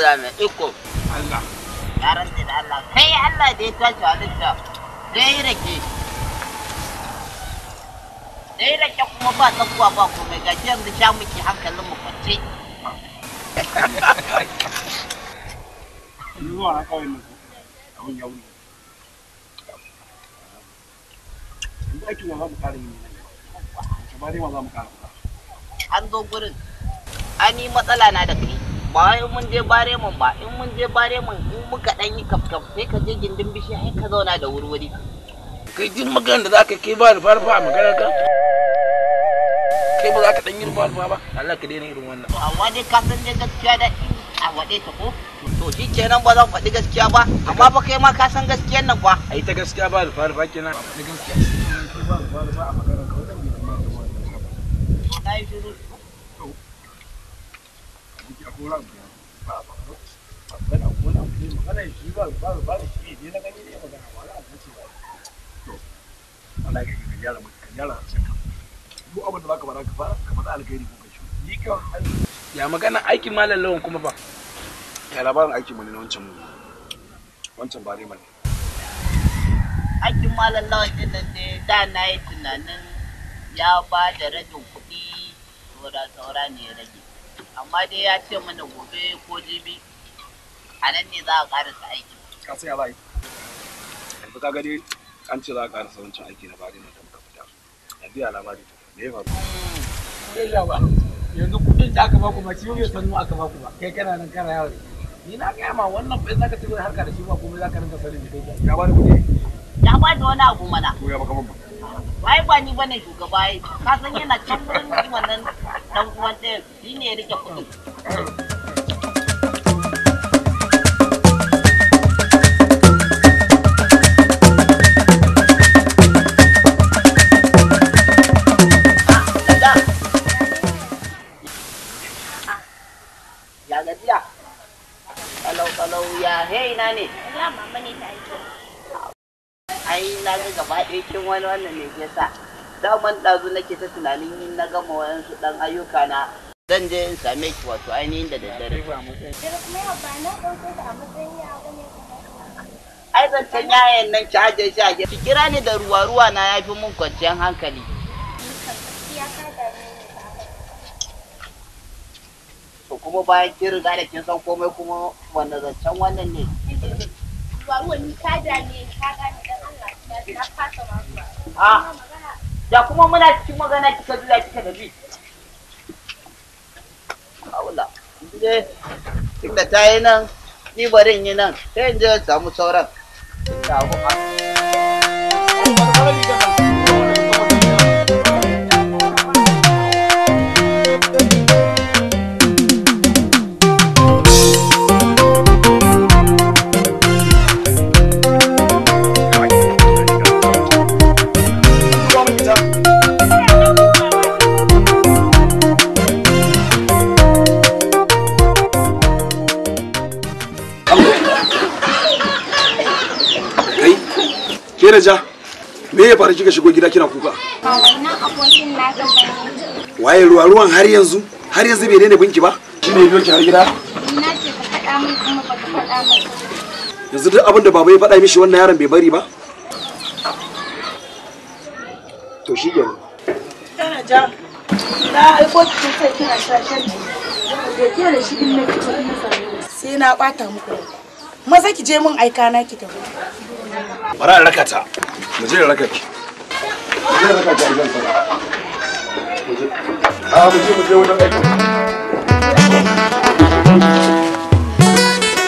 Allah mai iko. Allah. Ya rantse da Allah kai Allah da ya tashi halitta da ya yi rake. Da ya rake kuma ba tsakuwa ba komai gashi yanzu sha muke hankalin mu kwance. Ni zuwa na kawai nan abin ya wuri. Yanzu aikin wa za mu ƙara yi ne nan gaba. Wace ba dai ma za mu ƙara ba. An zo gurin. An yi matsala na da kai. Ba wai mun je bare mun ba, in mun je bare mun in muka dan yi kafkaf sai ka je gindin bishiya sai ka zauna da wurwuri. Kai jin maganar da zaka kai ba rufa rufa a maganar ka? Kai ba za ka dan yi rufa rufa ba? Allah ka daina irin wannan. To amma dai ka san dai gaskiya da a waɗe ta ko? To shi kenan ba zan faɗi gaskiya ba, amma fa kai ma ka san gaskiyar nan fa. Ai ta gaskiya ba rufa rufa kenan. Da gaskiya kai ba rufa rufa a maganar ka wannan bai kamata ba wannan haba. To na yi shiru. Aboki akwai wani abu ya ba ba ba. Magana ko wani abu ne magana shi ba rufa rufa da shi ne na gani ne magana ba wani abu ce ba. To Allah ya ka gyara ka gyara harshen ka. Duk abin da zaka faɗa ka faɗa ka faɗa alkhairi ko kai shi. Ni kan Ya magana aikin malam lawan kuma fa. Ya labarin aikin mu ne na wancan wancan bare mana. Aikin malam lawan ɗin nan dai da na yi tunanin ya ba da rabin kuɗi saura saura ne ya rage. Amma dai ya ce mana gobe ko jibi a nan ne za a ƙarasa aikin. Ka san ya za a yi. Yanzu ka ga dai an ce za a ƙarasa wancan aiki na bare da muka fita. Yanzu ya labari to me ya faru? Yanzu kuɗin da aka baku ba shi bai sannu aka baku ba kai kana nan kana yawo da shi. Ni na gaya ma wannan fa in zaka ci gaba da harka da shi ba komai zaka rinka sanin da kai. Ya bani kuɗi? Ya ba da wani abu mana. To ya baka ban ba. Wai ba ni bane shugaba ai. Ka san yana can wurin wannan dan uwan ɗayan shi ne ya rike kuɗin. Ah, Dada. Ya gajiya? Kalau kalau ya hey na ne. Allah mama ne ta aike. Ai na ga gaba ɗaya kin wani wannan ne ke sa. Daman ɗazu nake ta tunanin in na gama wayansu ɗan ayyuka na zan je in same ki wato ainihin da daddare. Dare kuma yau ba na ɗauke ta a matsayin yawa ne kuma. Ai zancen yayan nan ki aje shi a gefe. Ki kira ni da ruwa ruwa na yafi mun kwanciyar hankali. Ni kan gaskiya ka dame ni ba haka. To kuma bayan kin riga da kin san komai kuma wanda zancen wannan ne. Ruwa ruwa ni ka dame ni ka gane dan Allah na fasa ma zuwa. Ah. Kuma magana Da kuma muna cikin magana kika juya kika tafi. Aula. Je tunda ta yi nan ni bari in yi nan sai in je in samu sauran. Tunda abu a Ruwa mun ita. Kai, ke da ja, me ya faru kika shigo gida kina kuka? Ba wannan abokin naka bane. Waye ruwa ruwan har yanzu? Har yanzu bai daina binki ba? Shi ne biyo ki har gida? Ni na ce ka faɗa min kuma baka faɗa min. Yanzu duk abin da baba ya faɗa mishi wannan yaron bai bari ba? To shi kenan. Kana ja. Na aiko ki kin sai kina shashanci. Da ke da shi in na fito in na same ku. Sai na bata muku rai. Maza ki je mun aika na ki tafi. Bari in raka ta. Mu je in raka ki. Mu je in raka ki a gidan sana. Mu je. A mu je mu je wajen aiki.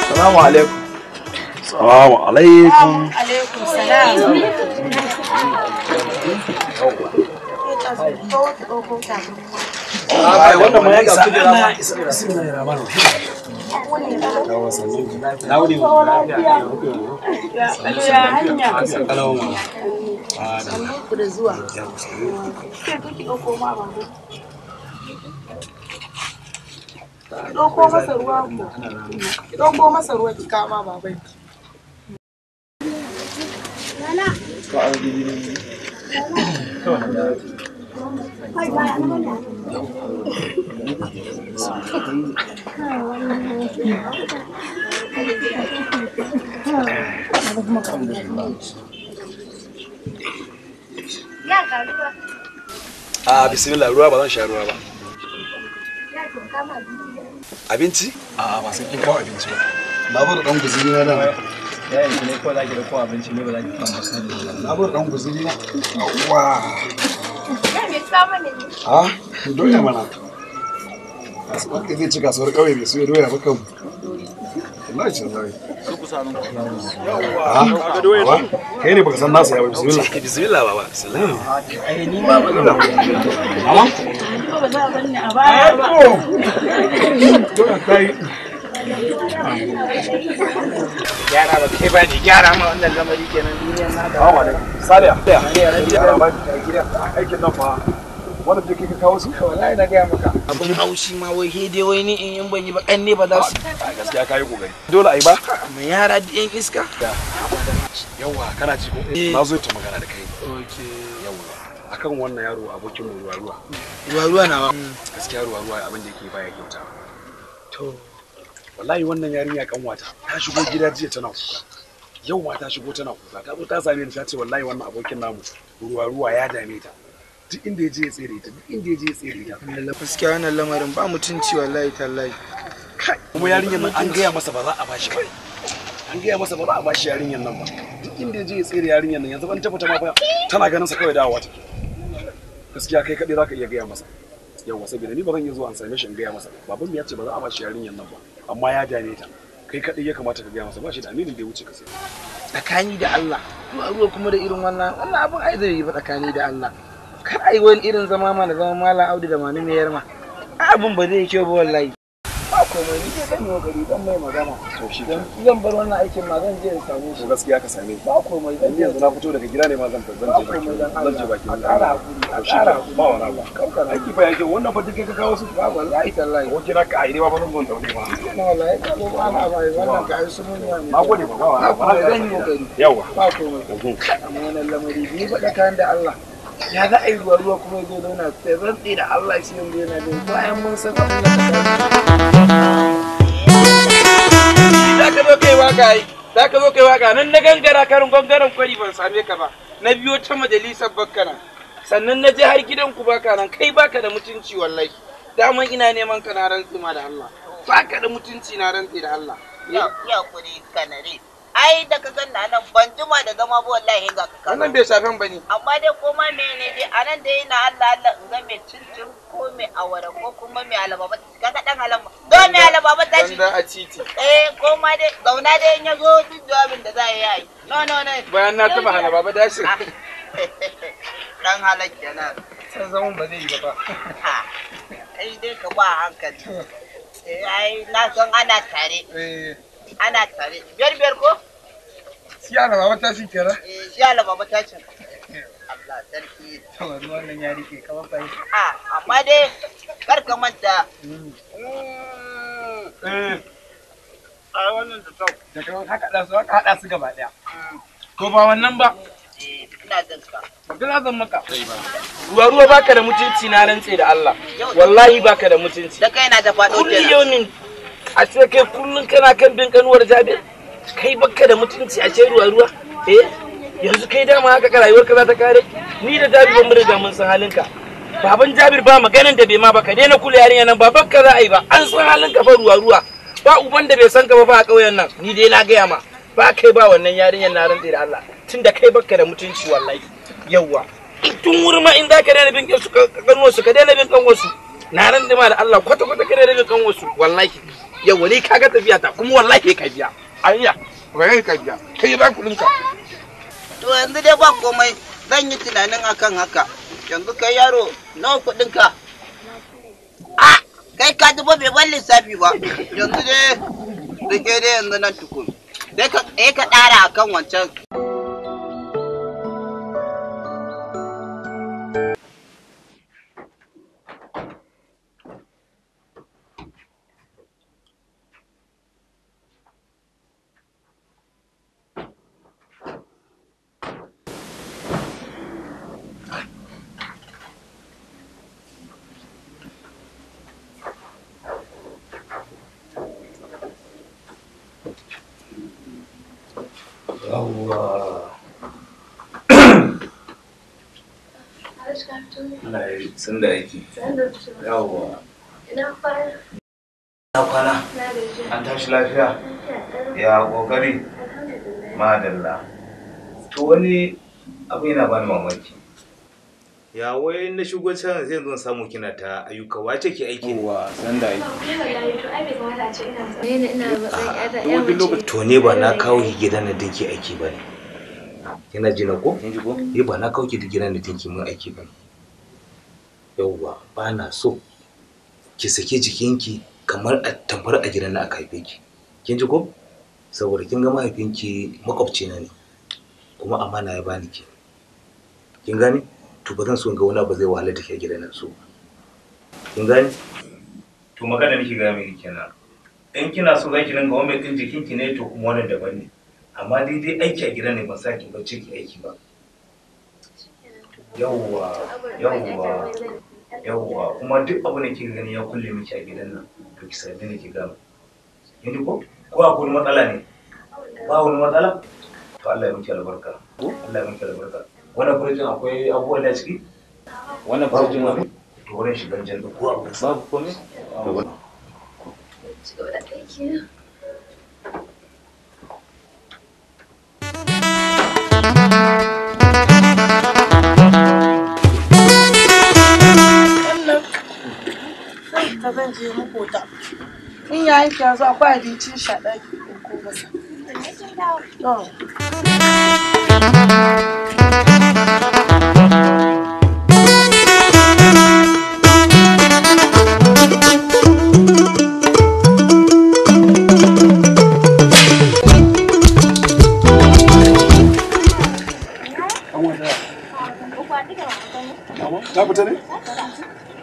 Salamu alaikum. Salamu alaikum. Alaikum salam. Ai wannan ma ya ga kujera ma. Ku da zuwa. Ke ki ɗauko ma babu. Ki ɗauko masa ruwa ku. Ki ɗauko masa ruwa ki kama babanki. A bismillah, ruwa ba zan sha ruwa ba. Abinci? A ba sai kin kawo abinci ba. Na bar dan guzuri na da. Yayin ki ne ko za ki da ko abinci ne ba za ki kawo ba. Na bar dan guzuri na. Wa. Ya me kawo mana ne? Ah, doya mana. Wanda zai ci kasuwar kauye bai siyo doya ba kan. Wallahi cin zai. Yawwa, kaga doya ce? Kai ne baka san nasa ya ba, bismillah. Bismillah baba. Salam. Ai ni ma ba zan ba. Mama? Ba za a banni a baya ba. Doya kai. Gyara ba kai ba ne, gyara ma wannan lamari kenan duniyar na da. Assalamu alaikum. Saliya. Gyara ba gida. Aikin nan fa. Wannan da kika kawo su? Wallahi na gaya maka. Abin haushi ma wai he dai wai ni in ban yi ba kan ne ba za su. Gaskiya kayi kokari. Dole ai ba. Amma yara da yan iska. Yawa kana ji ko? Na zo ta magana da kai. Okay. Yawa. Akan wannan yaro abokin mu ruwa ruwa. Ruwa ruwa nawa. Gaskiya ruwa ruwa abin da yake baya kyauta. To. Wallahi wannan yarinya kanwata ta shigo gida jiya tana kuka. Yau ma ta shigo tana kuka. Ta zo ta same ni ta ce wallahi wannan abokin namu ruwa ruwa ya dame ta. Duk inda ya je ya tsere ta, duk inda ya je ya tsere ta. Gaskiya wannan lamarin ba mutunci wallahi tallahi. Kai kuma yarinyar nan an gaya masa ba za a bashi ba. An gaya masa ba za a bashi yarinyar nan ba. Duk inda ya je ya tsere yarinyar nan yanzu ban tabbata ma fa tana ganin sa kawai dawowa take. Gaskiya kai kadai zaka iya gaya masa. Yawwa saboda ni ba zan iya zuwa an same shi in gaya masa. Baban mu ya ce ba za a bashi yarinyar nan ba amma ya dame ta. Kai kadai ya kamata ka gaya masa, ba shi da aminin da ya wuce ka sai. Tsakani da Allah. Ruwa ruwa kuma da irin wannan wannan abin ai zai yi ba tsakani da Allah. Kar ai wani irin zama mana zama Malam Audu da Manu mai yarma. Abin ba zai kyau ba wallahi. Ba komai ni dai zan yi kokari dan mai magana. To shi dan zan bar wannan aikin ma zan je in same shi. To gaskiya ka same shi. Ba komai dan yanzu na fito daga gida ne ma zan zan je bakin zan je bakin. A ƙara hakuri, a ƙara hakuri. Ba wani abu. Aiki fa yake wannan fa duk kai ka kawo su. Ba wallahi tallahi. Ko kira ka aire ba fa zan zo daure ba. Na wallahi ka zo ba na ba wannan ka ai su mun ne. Na gode ba ba wani abu. Zan yi kokari. Yawa. Ba komai. Amma wannan lamari ni faɗa kayan da Allah. Ya za a yi ruwa ruwa kuma zai zauna sai rantsi da Allah shi yanzu yana jin bayan mun san abin da za ka zo kai waka yi za ka zo kai waka nan na gangara karin gangaren kwari ban same ka ba na biyo ta majalisar bakkana sannan na je har gidan ku baka nan kai baka da mutunci wallahi daman ina neman ka na rantsi ma da Allah baka da mutunci na rantsi da Allah Ya kuri kanare. Ai da ka ganna nan ban jima da zama ba wallahi ga ka. Wannan bai shafen bane. Amma dai koma mene dai anan dai ina Allah Allah in ga mai cincin ko mai awara ko kuma mai alababa kaga dan alaba. Do mai alababa tashi. Banda a titi. Eh koma dai zauna dai in yazo duk jawabin da za a yi. No no no. Bayan na taba hana baba dashi. Dan halak kenan. San zaman ba zai yi ba. Kai dai ka ba hankali. Eh ai na san ana tare. Eh. Ana tare. Biyar biyar ko? Shi alababa tashi kenan. Eh shi alababa tashi. Allah sarki. To wannan ya rike kamar bai. Ah amma dai kar ka manta. Eh. Ai wannan da tau. Da kan haka da su haka hada su gaba daya. To ba wannan ba. Eh ina jin ka. Magana zan maka. Ruwa ruwa baka da mutunci na rantse da Allah. Wallahi baka da mutunci. Da kai na ta faɗo kenan. Kulli yaumin a ce kai kullun kana kan bin kanuwar Jabir. Kai baka da mutunci a ce ruwa ruwa. Eh yanzu kai dama haka ka rayuwar ka za ta kare. Ni da Jabir ban riga mun san halinka. Baban Jabir ba maganan da bai ma ba ka daina kula yarinya nan baban ka za a yi ba an san halinka fa ruwa ruwa. Ba uban da bai san ka ba fa a ƙauyen nan ni dai na gaya ma ba kai ba wannan yarinyar na rantse da Allah tunda kai baka da mutunci wallahi. Yawwa tun wuri ma in za ka daina bin kanwarsu ka daina bin kanwarsu na ran ma da Allah kwata kwata ka daina bin kanwarsu wallahi yawwa ni kaga tafiya ta kuma wallahi ka biya ayya wallahi ka biya kai ba kudin ka. To yanzu dai ba komai zan yi tunanin akan haka yanzu kai yaro nawa kudin ka? A kai ka dubo bai ban lissafi ba yanzu dai rike dai yanzu nan tukun dai ka ka ɗara akan wancan. Allah ya san da aiki. Yawwa. Ina kwana. Ina kwana. An tashi lafiya? Ya kokari. Madalla. To wani abu yana bani mamaki. Ya wai na shigo can sai zan samu kina ta ayyuka wace ke aiki ne? Wa san da aiki. To ne ba na kawo ki gidan da dinki aiki ba ne. Kina ji na ko? Kin ji ko? Ni ba na kawo ki gidan da dinki mun aiki ba ne. Yawwa ba na so ki sake jikinki kamar a tamfar a gidan da aka haife ki. Kin ji ko? Saboda kin ga mahaifinki makwabcina ne. Kuma amana ya bani ki. Kin gane? To ba zan so in ga wani abu zai wahalar da ke gidan nan so. Kin gane? To magana nake ga miki kenan. In kina so zaki dinga wani din jikinki ne to kuma wannan daban ne. Amma dai dai aiki a gidan ne ban saki bacci ki aiki ba. Yawwa, yawwa. Yawwa, kuma duk abu da kika gani ya kulle miki a gidan nan to ki same ni ki gama. Kin ji ko? Ko akwai wani matsala ne? Ba wani matsala? To Allah ya miki albarka. Ko Allah ya miki albarka. Wannan furjin akwai abubuwan da ciki? Wannan furjin akwai to wurin shigan jan ko abu Babu komai? Ci gaba da aiki na. Wannan ta zan je makota. In yayin ki yazo akwai abincin shi a ɗaki ko masa. To. Ta fita ne?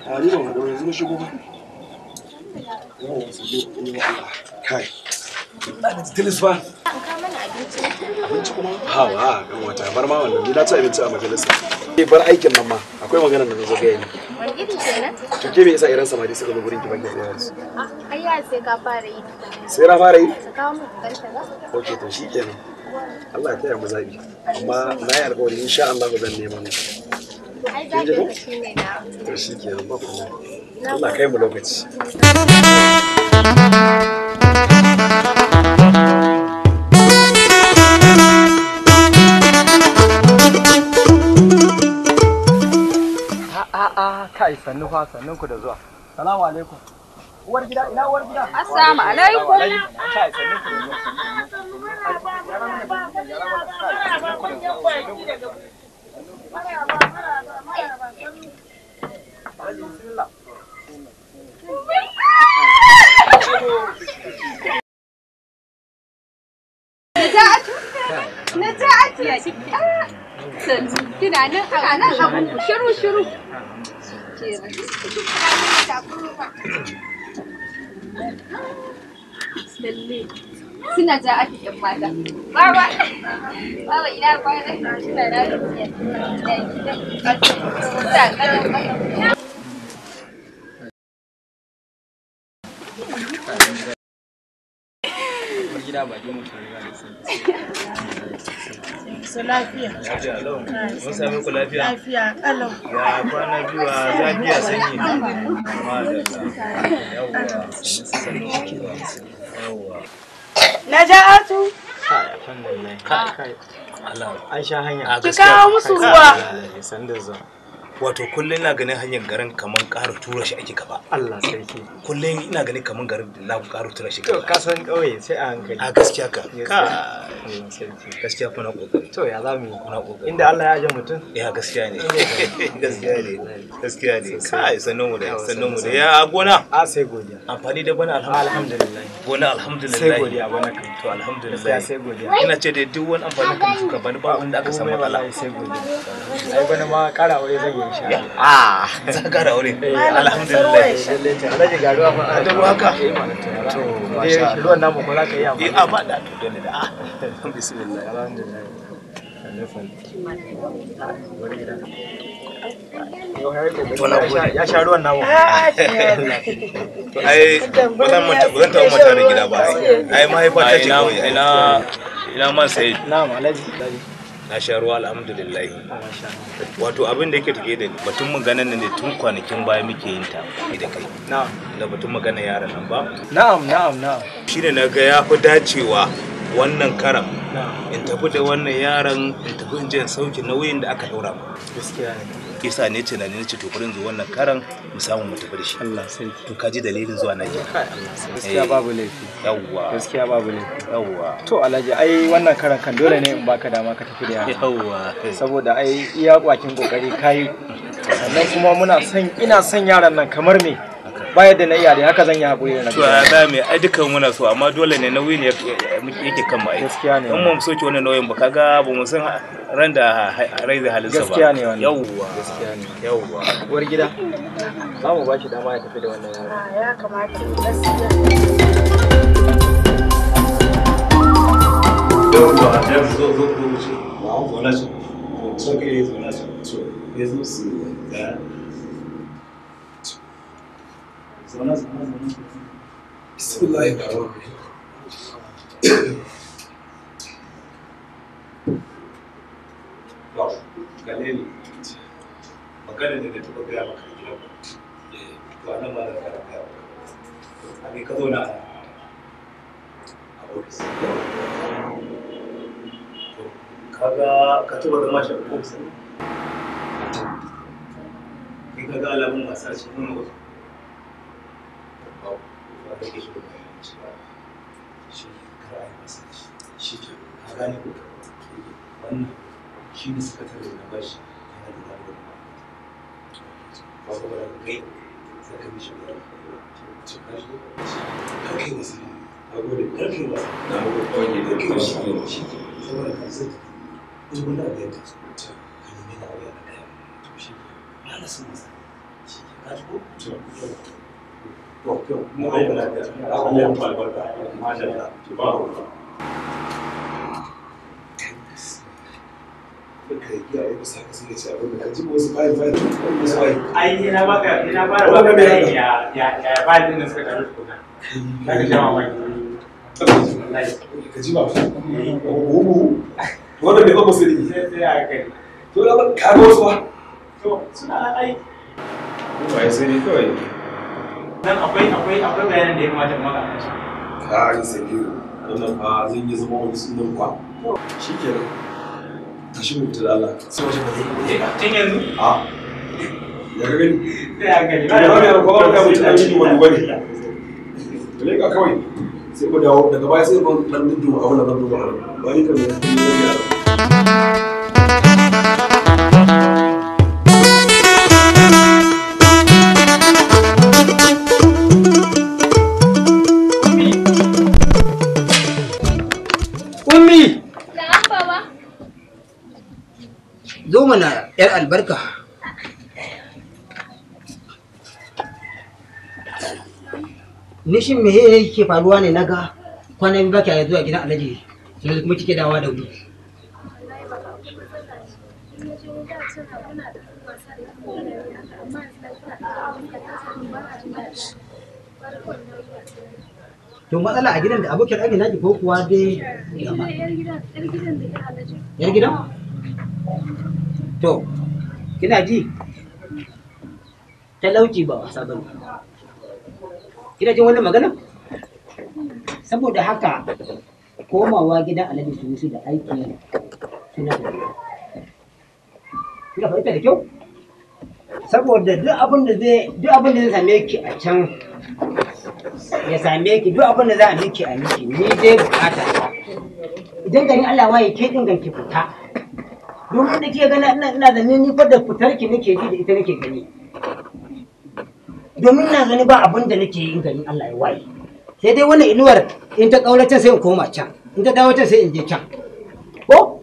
A ni ban haɗu yanzu na shigo ba. Yawwa sai dai Allah. Kai. Ina da tilis fa. Abinci kuma? Hawa, kan wata bar ma wannan ni na ci abinci a majalisa. Ke bar aikin nan ma akwai magana da na zo gaya miki. Wani iri kenan? To ke me yasa irin samari suka zo gurin ki baki tsaya su? Ai ya sai ka fara yi. Sai na fara yi? Ka kawo min ganta ba? Okay to shikenan. Allah ya taya mu zabi. Amma na yi alƙawari insha Allah zan nema miki. Ai zaɓin ka shine na. To shikenan ba komai. Allah kai mu lokaci. A'a kai sannu fa sannun ku da zuwa. Salamu alaikum. Uwar gida ina uwar gida. Assalamu alaikum. Kai sannun ku da zuwa. Naja'atu. Naja'atu ya kike. Sannu kina nan ana nan abun ku shiru shiru. Lalle. Suna ja'atu ƴan mata. Baba. Baba ina kwana. Kina na gajiya. Ya gida. Ta kalau kalau. Uwar gida ba dai mutum riga da sun. Su lafiya. Lafiya lau. Mun same ku lafiya? Lafiya kalau. Ya kwana biyu a zafi a sanyi. Madalla. Yawwa. Yawwa. Naja'atu. Kai alhamdulillah. Kai kai. Allah. An sha hanya. Ki kawo musu ruwa. San da zuwa. Wato kullum ina ganin hanyar garin kaman ƙara tura shi ake gaba. Allah sarki. Kullum ina ganin kaman garin da na ƙara tura shi To gaba. ka san ƙauye sai a hankali. A gaskiya ka. Ka. Allah sarki. Gaskiya kuna kokari. To ya za mu yi? Kuna kokari. Inda Allah ya aje mutum. Ya gaskiya ne. Gaskiya ne. Gaskiya ne. Kai sannan mu da sannan mu da ya gona. A sai godiya. Amfani da bana alhamdulillah. Gona alhamdulillah. Sai godiya bana kan. To alhamdulillah. Gaskiya sai godiya. Ina ce da duk wani amfani da shuka bani ba wanda aka samu matsala. Wallahi sai godiya. Ai bana ma ƙara aure zan yi insha Allah. Ah, za ka ƙara aure. Alhamdulillah. Lalle ta Alhaji ga ruwa fa. Da ruwa haka. To masha Allah. Ruwan namu ko za ka yi amfani. Eh a ba da to dole da. Ah. Bismillah. Alhamdulillah. Ya sha ruwan namu. To ai ba zan manta ba zan taɓa manta da gida ba ai. Ai mahaifa ta ce kawai. Ina ina man sai. Na'am Alhaji. Na sha ruwa alhamdulillah. Wato abin da yake tafe da ni batun maganar nan ne tun kwanakin baya muke yin ta da kai. Na'am. Da batun maganar yaran nan ba? Na'am, na'am, na'am. Shine na ga ya fi dacewa wannan karan. In tafi da wannan yaran in tafi in je in sauke nauyin da aka daura mu. Gaskiya ne. Isa ne tunani na ce to bari in zo wannan karan mu samu mu tafi da shi. Allah sarki. To ka ji dalilin zuwa na kenan. Kai Allah sarki. Gaskiya babu laifi. Yawwa. Gaskiya babu laifi. Yawwa. To Alhaji ai wannan karan kan dole ne in baka dama ka tafi da yaro. Yawwa. Saboda ai iya bakin kokari kai sannan kuma muna son ina son yaran nan kamar me ba yadda na iya dai haka zan yi hakuri da na To ya za mu ai dukan muna so amma dole ne nauyi ne yake kan mu ai. Gaskiya ne. In mu soke wannan nauyin ba kaga ba mu san ran da rai zai halinsa ba. Gaskiya ne wannan. Yawwa. Gaskiya ne. Yawwa. Uwar gida za mu ba shi dama ya tafi da wannan yaro. Ya kamata gaskiya. Yawwa, ya zo zo zo wuce. Zauna shi. So kai zauna shi. So ya zo su ga zauna zauna zauna. Bismillahir rahmanir rahim. To, Galili, maganar da na taɓa gaya maka a gidan ku. To, a nan ma zan ƙara gaya maka. A me ka zauna a ofis? To, kaga ka taɓa zama shi a ofis ɗin? Kai ka ga alamun wasa cikin wani ofis? Babu. To, a rage shi da muhimmanci ba. Shi kar a yi wasa da shi. Shi ke, ka gane ko? Wannan shi ne sakatare da na bashi yana da damar da ma'aikata. Ba saboda ka kai sai ka mishi bayani. To ka shi kar kai wasa. Na gode. Kar kai wasa. Na gode. Kar kai wasa. Shi ke saboda ka sai in wani abu ya taso ka nemi na waya na gaya. To shi ke ba na son wasa. Shi ke ka ji ko? To to to mu ga lafiya. Allah ya muku albarka. Masha Allah. To ba ku. Ai ni na baka ni na fara baka bayani ya ya ya file din da suka taru tukuna. Zaka sha mamaki. Wallahi. Ka ji ba buhu wannan bai ba sirri. Sai sai a kai. To da ka ga wasu ba. To suna nan ai. Ba sai ne kawai. Nan akwai akwai akwai bayanin da ya kamata in maka akan shi. Kai Sabiru, wannan fa zan yi zama wani sunan kwa. Shikenan. Tashi mu fita da Allah. Sai waje ba zai. Tun yanzu? A. Ya ga gani? Sai a gani. To ya ba ba ka mutu an yi wani bane. Leka kawai. Sai mu dawo daga baya sai ban dan dudduba abin da zan duba. Ba ni kan ne. Ummi! Na'am baba. Zo mana yar albarka. Ni shin me yake faruwa ne naga kwana biyu baki zuwa gidan Alhaji sai kuma kike dawa da wuri. To matsala a gidan da abokin aikin naki ko kuwa dai yar gidan? To kina ji talauci ba wasa bane. Kina jin wannan magana? Saboda haka komawa gidan Alhaji Sunusi da aiki suna da kina fahimta da kyau? Saboda duk abin da zai same ki a can ya same ki, duk abin da za a miki a miki, ni dai bukata ta. Idan garin Allah waye ke din ganki fita. Domin da ke gana ina da ni fa da fitar ki nake ji da ita nake gani. Domin na gani ba abin da nake yi in garin Allah ya waye. Sai dai wannan inuwar in ta kaura can sai in koma can, in ta dawo can sai in je can. Ko?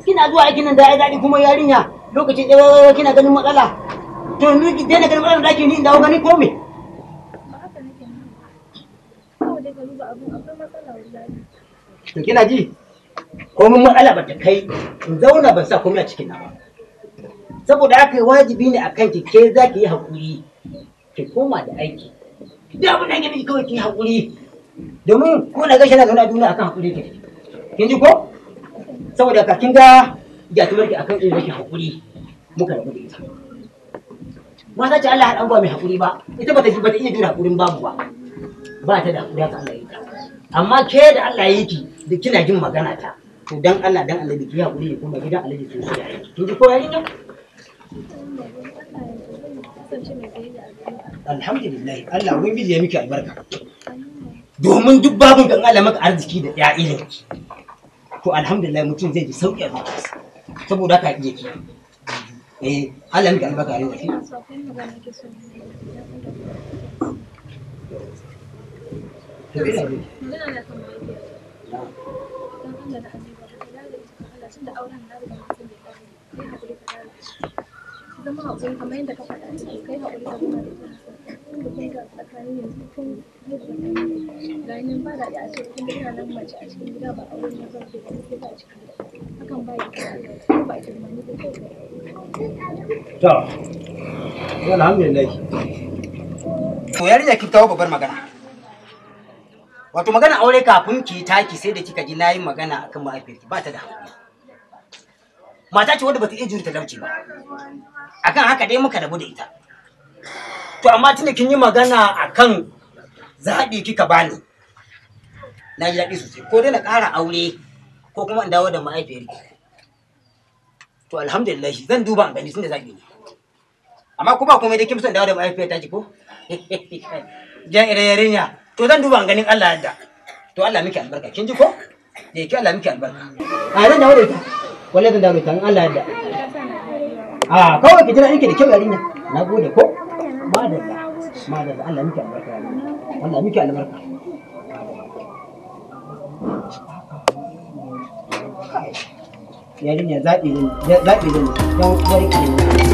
Kina zuwa aikin nan da ai daɗi kuma yarinya lokacin ɗaya kina ganin matsala. To ni ki daina ganin matsalar da ake ni in dawo gani ko me? To kina ji? Komin matsala ba ta kai in zauna ban sa komai a cikin na ba. Saboda haka wajibi ne akan ki ke za ki yi haƙuri ki koma da aiki. Duk abin da ake miki kawai ki yi haƙuri. Domin ko na gashi na zaune a duniya akan haƙuri ke. Kin ji ko? Saboda ka kin ga gyatumar ki akan irin rashin hakuri muka rabu da ita. Mata ce Allah haɗan ba mai hakuri ba, ita bata bata iya jure hakurin babu ba. Ba ta da hakuri haka Allah ya yi ta. Amma ke da Allah ya yi ki da kina jin magana ta. To dan Allah dan Allah ki hakuri ya kuma gidan Alhaji sun so yayi. Kin ji ko yarinya? Alhamdulillah Allah ubangiji ya miki albarka. Domin duk babun kan Allah maka arziki da ya irin ki. To alhamdulillah mutum zai ji sauki a zuciyarsa. Saboda haka iya ki. Eh Allah miki albarka ne ki. Zama haƙuri kamar yadda ka faɗa ce kai haƙuri ka zama da ita kun ga tsakanin yanzu kun haihuwa ga nan ba daɗi a ce kun kina nan mace a cikin gida ba auren ya zama ke sai ba a cikin gida hakan ba yi ba girma ni da kai. To alhamdulillah. To yarinya kin kawo babbar magana. Wato magana aure kafin ki taki sai da kika ji nayi magana akan mahaifiyarki ba ta da haƙuri. Mata ce wadda bata iya jure talauci ba. Akan haka dai muka rabu da ita. To amma tunda kin yi magana akan zaɓi kika bani, na ji daɗi sosai. Ko dai na ƙara aure ko kuma in dawo da mahaifiyarki. To alhamdulillah zan duba in gani tunda zaɓi ne. Amma ko ba komai dai kin fi son dawo da mahaifiyar ta ki ko? Jan ire yarinya. To zan duba in ganin Allah yadda. To Allah miki albarka. Kin ji ko? Da yake Allah miki albarka. A zan dawo da ita. Wallahi zan dawo da ita in Allah yadda. A kawai ki jira inki da kyau yarinya. Na gode ko? Madalla. Madalla Allah miki albarka. Allah miki albarka. Yarinya zaɓi ne, zaɓi ne. Don barki ne.